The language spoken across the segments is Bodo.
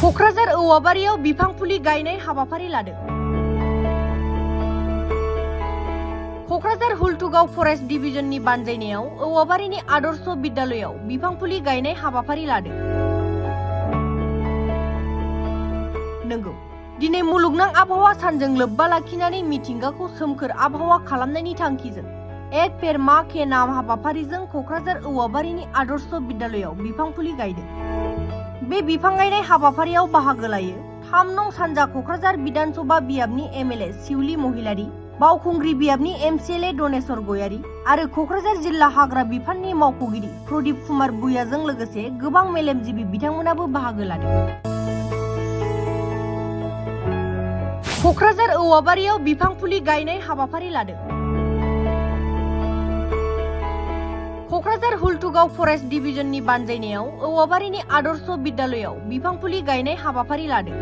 क'क्राझार औवाबारियाव बिफां फुलि गायनाय हाबाफारि लादों। क'क्राझार हुलथुगाव फरेस्ट डिभिजननि बानजायनायाव औवाबारिनि आदर्श बिद्यालयाव बिफां फुलि गायनाय हाबाफारि लादों। नंगौ, दिनै मुलुगनां आबहावा सानजों लोब्बा लाखिनानै मिथिंगाखौ सोमखोर आबहावा खालामनायनि थांखिजों एक पेड़ मां के नाम हाबाफारिजों क'क्राझार औवाबारिनि आदर्श बिद्यालयाव बिफां फुलि गायदों। बे बिफां गायनाय हाबाफारियाव बाहागो लायो 3 नं सानजा क'क्राझार विधानसभा बियाबनि एमएलए शिउली महिलारी, बावखुंग्रि बियाबनि एमसिएलए दनेश्वर गयारी आरो क'क्राझार जिल्ला हाग्रा बिफाननि मावख'गिरि प्रदीप कुमार बुयाजों लोगोसे गोबां मेलेमजिबि बिथांमोनाबो बाहागो लादों। क'क्राझार औवाबारियाव बिफां फुलि गायनाय हाबाफारि लादों। क'क्राझार हुलथुगाव फरेस्ट डिभिजननि बानजायनायाव औवाबारिनि आदर्श बिद्यालयाव बिफां फुलि गायनाय हाबाफारि लादों।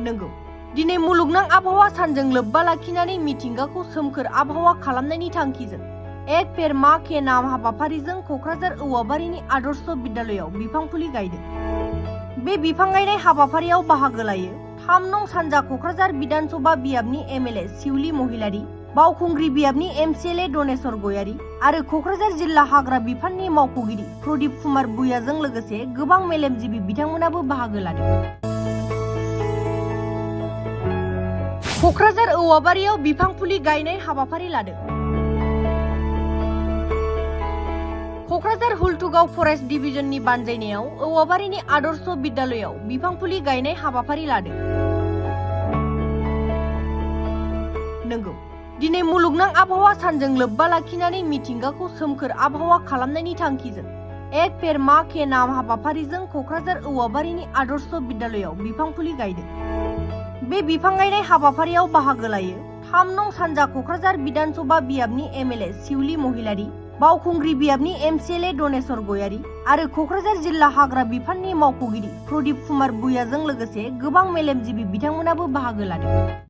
नंगौ, दिनै मुलुगनां आबहावा सानजों लोब्बा लाखिनानै मिथिंगाखौ सोमखोर आबहावा खालामनायनि थांखिजों एक पेड़ मां के नाम हाबाफारिजों क'क्राझार औवाबारिनि आदर्श बिद्यालयाव बिफां फुलि गायदों। बे बिफां गायनाय हाबाफारियाव बाहागो लायो 3 नं सानजा क'क्राझार विधानसभा बियाबनि एमएलए शिउली महिलारी, बावखुंग्रि बियाबनि एमसिएलए दनेश्वर गयारी आरो क'क्राझार जिल्ला हाग्रा बिफाननि मावख'गिरि प्रदीप कुमार बुयाजों लोगोसे गोबां मेलेमजिबि बिथांमोनाबो बाहागो लादों। क'क्राझार औवाबारियाव बिफां फुलि गायनाय हाबाफारि लादों। क'क्राझार हुलथुगाव फरेस्ट डिभिजननि बानजायनायाव औवाबारिनि आदर्श बिद्यालयाव बिफां फुलि गायनाय हाबाफारि लादों। नंगौ, दिनै मुलुगनां आबहावा सानजों लोब्बा लाखिनानै मिथिंगाखौ सोमखोर आबहावा खालामनायनि थांखिजों एक पेड़ मां के नाम हाबाफारिजों क'क्राझार औवाबारिनि आदर्श बिद्यालयाव बिफां फुलि गायदों। बे बिफां गायनाय हाबाफारियाव बाहागो लायो 3 नं सानजा क'क्राझार विधानसभा बियाबनि एमएलए शिउली महिलारी, बावखुंग्रि बियाबनि एमसिएलए दनेश्वर गयारी आरो क'क्राझार जिल्ला हाग्रा बिफाननि मावख'गिरि प्रदीप कुमार बुयाजों लोगोसे गोबां मेलेमजिबि बिथांमोनाबो बाहागो लादों।